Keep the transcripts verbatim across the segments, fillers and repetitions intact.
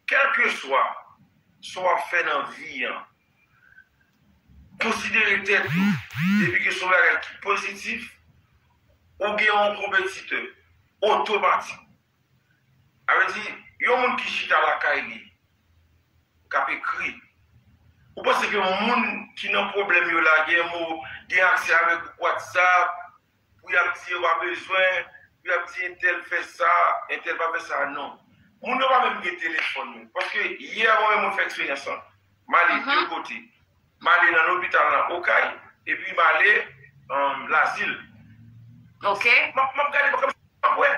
kèlkeswa sa w ap fè nan vi an, konsidere tèt ou, depi ke se yon bagay ki pozitif, ou gen yon konpetitè otomatik. Sa vle di, yon moun ki chita lakay li, k ap ekri, ou panse ke moun ki nan pwoblèm yo la gen mo, gen aksè avèk gwoup WhatsApp, pou y ap di yo pa bezwen, pou y ap di entèl fè sa, entèl pa fè sa, non. Moun yo pa menm gen telefòn menm. Paske yè mwen menm mwen fè eksperyans lan. M ale de kote. M ale nan lopital nan Okay, epi m ale um, Lazil. Ok. M ap m ap gade kòm si m ap wè.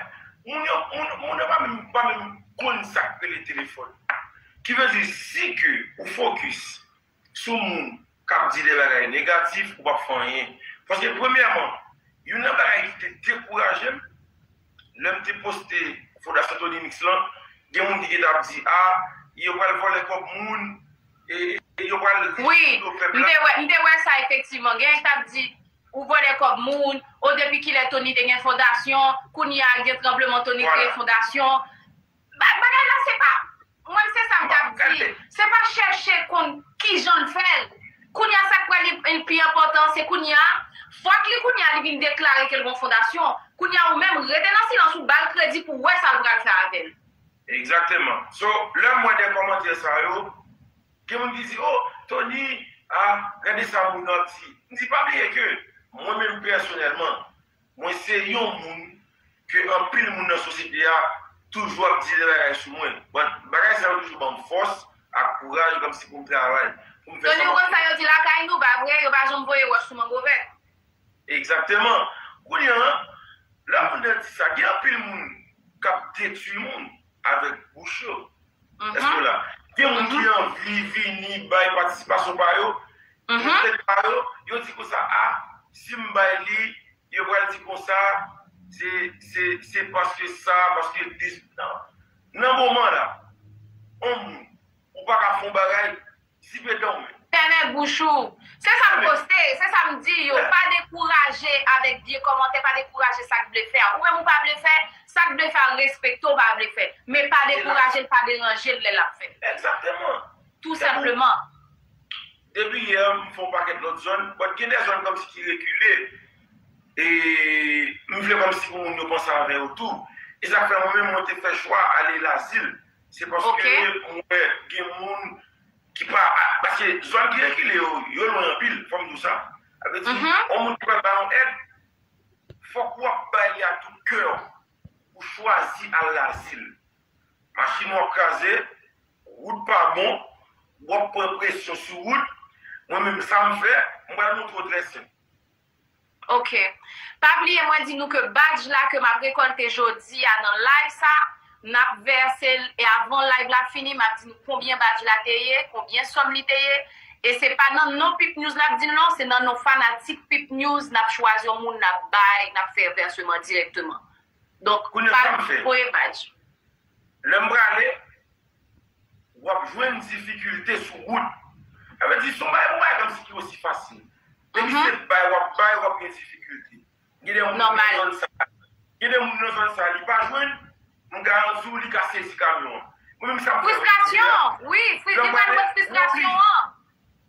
Moun yo, moun, moun yo pa menm, pa menm konn sa k rele telefòn. Ki vle di, si ke ou fokis sou moun k ap di de bagay negatif, ou p ap fè anyen. Paske premyèman, youn nan bagay ki te dekouraje m, lè m te poste Fondasyon Tony Mix lan, gen moun ki gentan ap di, a, yo pral vòlè kòb moun, e, e yo pral ri Wi, sou do pèp m la. te wè, m te wè sa efektivman. Gen k t ap di, ou vòlè kòb moun, o depi kilè Tony te gen fondasyon, kounye a gen tranbleman Tony kreye Vwala. Fondasyon. Ba- Bagay la se pa, mwen se sa m t ap di, Gade. Se pa chèche konn kijan l fè l. Kounye a sa k pral li- li pi enpòtan, se kounye a, fòk li kounye a li vin deklare ke l gon fondasyon. Kounye a ou menm rete nan silans ou ba l kredi pou wè sa l pral fè avè l. Egzakteman. So, lè m wè de kòmantè sa yo, gen moun ki di, o, Tony, a, gade sa moun nan ap di. M di, pa bliye ke mwen menm pèsonèlman, mwen se yon moun ke anpil moun nan sosyete a toujou ap di de bagay sou mwen. Bon, bagay sa yo toujou ban m fòs ak kouraj kòmsi pou m travay, pou m fè Tony, ou konn sa yo di lakay nou, pa vre, yo pa janm voye wòch sou mango vèt. Egzakteman. Kounye a, lè moun nan di sa, gen anpil moun k ap detwi moun avèk bouch yo. Èske w la? Gen moun ki anvi vini bay patisipasyon pa yo, Mhm. poutèt pa yo, yo di konsa, a, si m bay li, yo pral di konsa, se, se, se paske sa, paske dis, nan, nan moman la, on moun, ou pa ka fè yon bagay, zipe dan w men. Fèmen bouch ou. Se sa m poste, se sa m di yo. Pa dekouraje avèk vye kòmantè, pa dekouraje sa k vle fè a. Ou menm ou pa vle fè, sa k vle fè a respekte w pa vle fè. Men pa dekouraje l, pa deranje l lè l ap fè. Egzakteman. Tou senpleman. Depi yè, m fè yon pakèt lòt zòn. But gen de zòn kòmsi ki rekile. E m vle kòmsi pou moun yo panse avè yo tou. E sa k fè mwen menm, mwen te fè chwa ale Lazil. Se paske Ok. Mwen wè gen moun ki pa. Paske zòn ki rekile yo, yo lwen anpil, fò m di w sa. Sa vle di, Mhm. yon moun ki pral ba yon èd, fòk w ap bay li ak tout kè w. Ou chwazi al Lazil. Machin w ap kraze, wout pa bon, w ap pran presyon sou wout. Mwen menm sa m fè, m pral montre w trè senp. Ok. Pa bliye mwen di nou ke badj la ke m ap rekòlte jodi a nan live sa, n ap vèse l e avan live la fini, m ap di nou konbyen badj la te ye, konbyen sòm li te ye. E se pa nan non Pip News n ap di l non, se nan non fanatik Pip News n ap chwazi yon moun n ap bay, n ap fè vèseman dirèkteman. Donk, Kounye pa sa m fè. Voye badj. Lè m prale, w ap jwenn difikilte sou wout. Sa vle di, se yon bagay, yon bagay kòmsi ki osi fasil. Depi Mhm. se bay w ap bay, w ap gen difikilte. Gen de moun Nòmal. nan zòn sa. Gen de moun nan zòn sa, li pa jwenn, m garanti w, li ka sezi kamyon an. Mwen menm sa m fè. Fristrasyon! Wi, fri- Lè m li pa prale, lwen fristrasyon an.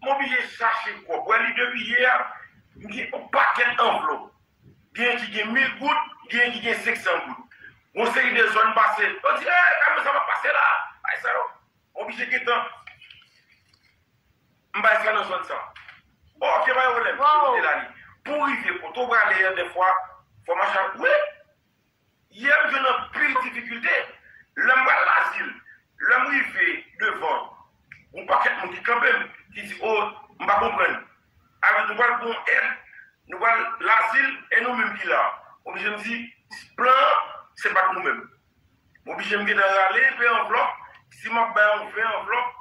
M oblije chache kòb. Wè li depi yè a, m gen yon pakèt anvlòp. Gen ki gen mil goud, gen ki gen senk san goud. Yon seri de zòn pase. Yo di, e, kamyon sa pa pase la. Ay sa yo. M oblije gentan. M bay sa nan zòn sa. Bon, ok, pa gen pwoblèm. Wow. Kote la li. Pou rive kote w prale an, dèfwa, fò mache ak. Wi! Yè m jwenn anpil difikilte. Lè m pral Lazil, lè m rive devan, yon pakèt moun ki kanpe m, ki di, o, m pa konprann. Avèk nou pral pran èd, nou pral Lazil, e nou menm ki la. Oblije m di, plan an, se pa t nou menm. M oblije m gentan rale enpe anvlòp, si m ap bay yon ven anvlòp,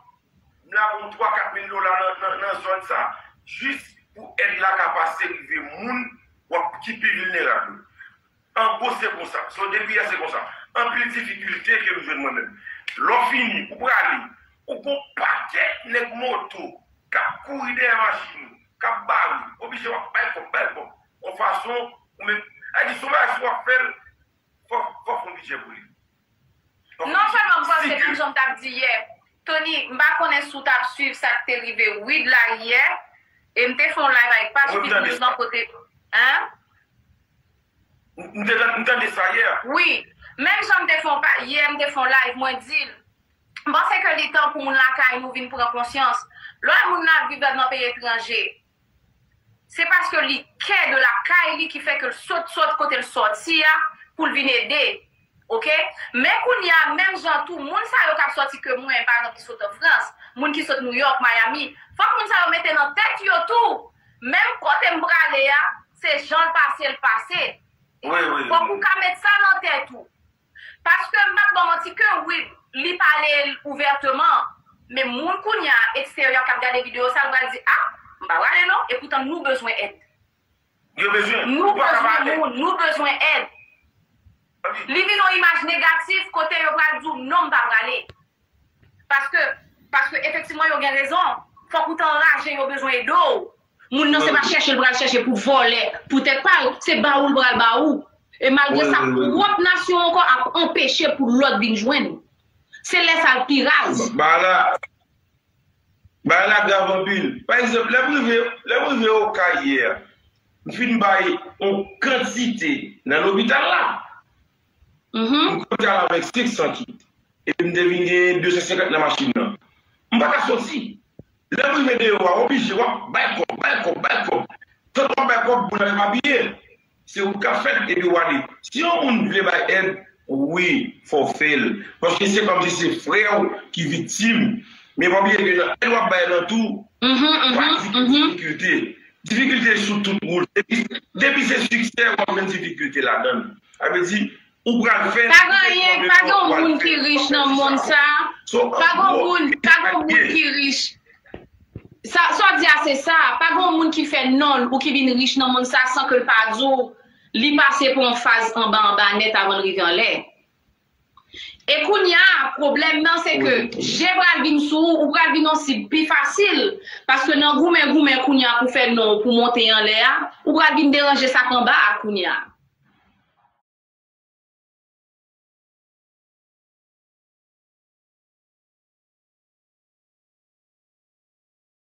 m lage yon twa kat mil dola nan, nan, nan zòn sa, jis pou èd la ka pase rive moun w ap ki pi vilnerab yo. An gwo, se konsa. So, depi yè, se konsa. Anpil difikilte ke m jwenn mwen menm. Lè w fini, ou prale, ou gon pakèt nèg moto k ap kouri dèyè machin ou, k ap bare, oblije w ap bay kòb, bay kòb. Yon fason, ou menm, a di, si w bagay si w ap fè l, fò, fò fè yon bidjè pou li. Fò fè yon Non bidjè. sèlman m panse, Si ke menm jan m t ap di yè, Tony, m pa konnen si w t ap swiv sa k te rive Wid la yè, e m te fè yon live avèk Patrick Mouzon kote, hein? M te tande sa yè. Wi. Menm jan m te fè yon pa yè, m te fè yon live, mwen di l, m panse ke li tan pou moun lakay nou vin pran konsyans. Lè w wè moun nan ap viv nan peyi etranje, se paske li kè de lakay li ki fè ke l sot sot kote l sòti a pou l vin ede. Oke? Men kounye a, menm jan tou, moun sa yo k ap sòti ke mwen, pa egzanp, ki sot an Frans, moun ki sot Nouyòk, Miami, fòk moun sa yo mete nan tèt yo tou, menm kote m prale a, se jan l pase, l pase. Fòk ou ka met sa nan tèt ou. Paske m p ap ba w manti ke wi, li pale l ouvèteman, men moun kounye a, eksteryè k ap gade videyo sa, l pral di, a, m pa prale non, epoutan nou bezwen èd. Yo bezwen. Nou bezwen moun, nou bezwen èd. Li vin yon imaj negatif kote yo pral di w non, m pa prale. Paske, paske efektivman yo gen rezon. Fòk ou t anraje, yo bezwen ede w. Moun nan se pa chèche l pral chèche pou vòlè, pou tèt pa l, se ba ou l pral ba ou. E malgre sa, pwòp nasyon ankò ap anpeche pou lòt vin jwenn. Se lè sa l pi raz. Bagay la, bagay la grav anpil. Pa egzanp, lè m rive, lè m rive Okay yè, m fin bay yon kantite nan lopital la. M konte al avèk senk san kit. Epi m te vin gen de san senkant nan machin nan. M pa ka soti. Lè m rive deyò a, oblije w ap bay kòb, bay kòb, bay kòb. Tank w ap bay kòb, moun nan pa piye. Se ou k ap fèt epi w ale. Si yon moun vle bay èd, wi, fò w fè l. Paske se kòmsi se frè w ki viktim. Men pa bliye ke nan èd w ap bay lan tou, ou pa di ki difikilte. Difikilte sou tout wout. Depi, depi se siksè, w ap jwenn difikilte ladan l. Sa vle di, ou pral fè. Pa gen anyen, pa gen yon moun ki rich nan mond sa. Pa gen yon moun, pa gen yon moun ki rich. Sa, sa w di a se sa. Pa gen yon moun ki fè non l ou ki vin rich nan mond sa san ke l pa di w li pase pa yon faz anba anba nèt avan l rive anlè. E kounye a, pwoblèm nan se ke je pral vin sou ou, ou pral vin yon sib pi fasil. Paske nan goumen goumen kounye a pou fè non w, pou monte anlè a, ou pral vin deranje sa k anba a kounye a.